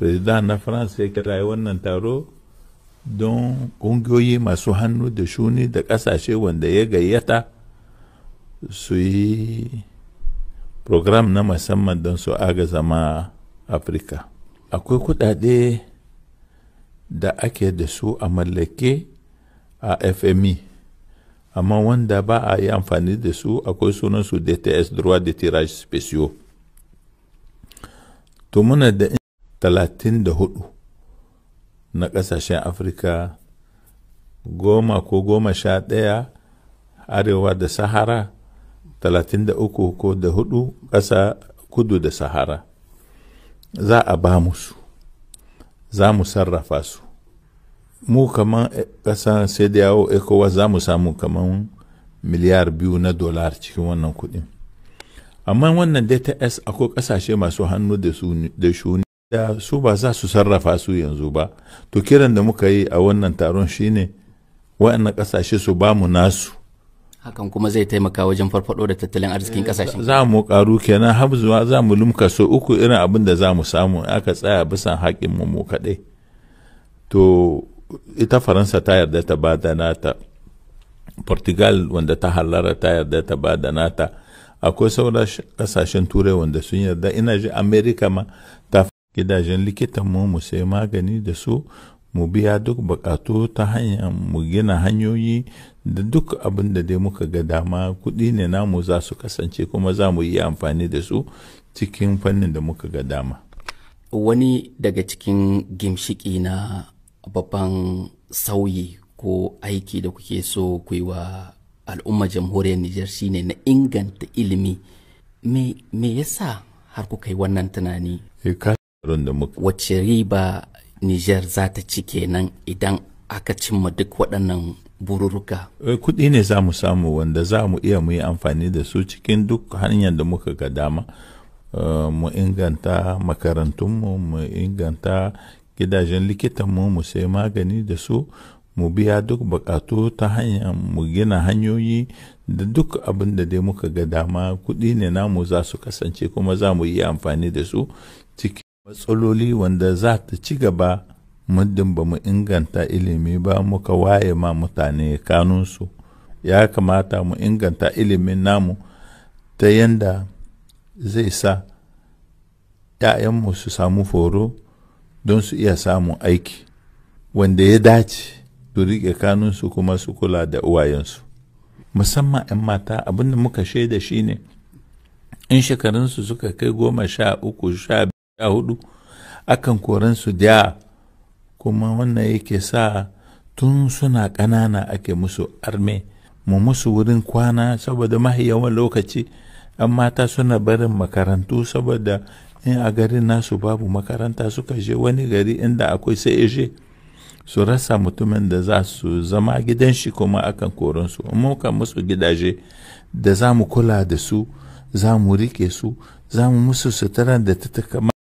President na France ya kira wannan taro don ƙungiyoyi masu hannu da shuni da ƙasashe wanda ya gayyata su yi program na musamman don su agaza ma Afirka. Akwai kudade da ake da su a mallake a FMI, amma wanda ba a yi amfani da su, akwai sunansu DTS, droit de tirage spéciaux. To muna da 34 na ƙasashen Afirka, 10 ko 11 arewa da Sahara, 33 ko da hudu ƙasa kudu da Sahara. Za a ba musu, za mu sarrafa su. Mu kaman ƙasan CEDEAO, ECOWAS, za mu samu kaman miliyar 2 na dolar cikin wannan kuɗin. Amma wannan DTS, akwai ƙasashe masu hannu da shuni da su ba za su sarrafa su yanzu ba. To kiran da muka yi a wannan taron shine waɗannan ƙasashe su ba mu nasu. Hakan kuma zai taimaka wajen farfado da tattalin arzikin kasashen. Za mu karu kenan har zuwa za mu lumka so uku irin abin da za mu samu aka tsaya bisan haƙƙin mu mu kaɗai. To ita Faransa ta yarda ta ba da nata, Portugal wanda ta hallara ta yarda ta ba da nata, akwai sauran ƙasashen Turai wanda sun yarda, ina ji America ma ta. Gidajen likitan mu, mu sai magani da su, mu biya duk bukatu ta hanyar mu gina hanyoyi da duk abin da dai muka ga dama. Kuɗi ne namu za su kasance, kuma za mu yi amfani da su cikin fannin da muka ga dama. Wani daga cikin gimshiki na babban sauyi ko aiki da kuke so ku yi wa al'ummar Jamhuriyar Nijar shine na inganta ilimi. Me yasa har kuka yi wannan tunani? Wacce riba Nijar za ta ci kenan idan aka cimma duk waɗannan bururuka? Kuɗi ne za mu samu wanda za mu iya mu yi amfani da su cikin duk hanyar da muka ga dama. Mu inganta makarantunmu, mu inganta gidajen likitanmu, mu sai magani da su, mu biya duk bukatu ta hanyar mu gina hanyoyi da duk abin da dai muka ga dama. Kuɗi ne namu za su kasance, kuma za mu yi amfani da su cikin matsaloli wanda za ta ci gaba muddin ba mu inganta ilimi ba, muka waye ma mutane kanunsu. Ya kamata mu inganta ilimin namu ta yanda zai sa 'ya'yanmu su samu foro don su iya samun aiki wanda ya dace, su riƙe kanunsu kuma su kula da uwayensu, musamman 'yan mata. Abin da muka shaida shine in shekarunsu suka kai 13, 14, akan koransu da kuma wannan yake sa tun suna ƙanana ake musu arme. Mu musu wurin kwana, saboda mahi yawan lokaci 'yan mata suna barin makarantu saboda in a garin nasu babu makaranta, suka je wani gari inda akwai sai su rasa mutumin da za su zama gidan shi, kuma akan koransu. In muka musu gidaje da za mu kula da su, za mu rike su, za mu musu suturan da ta kama.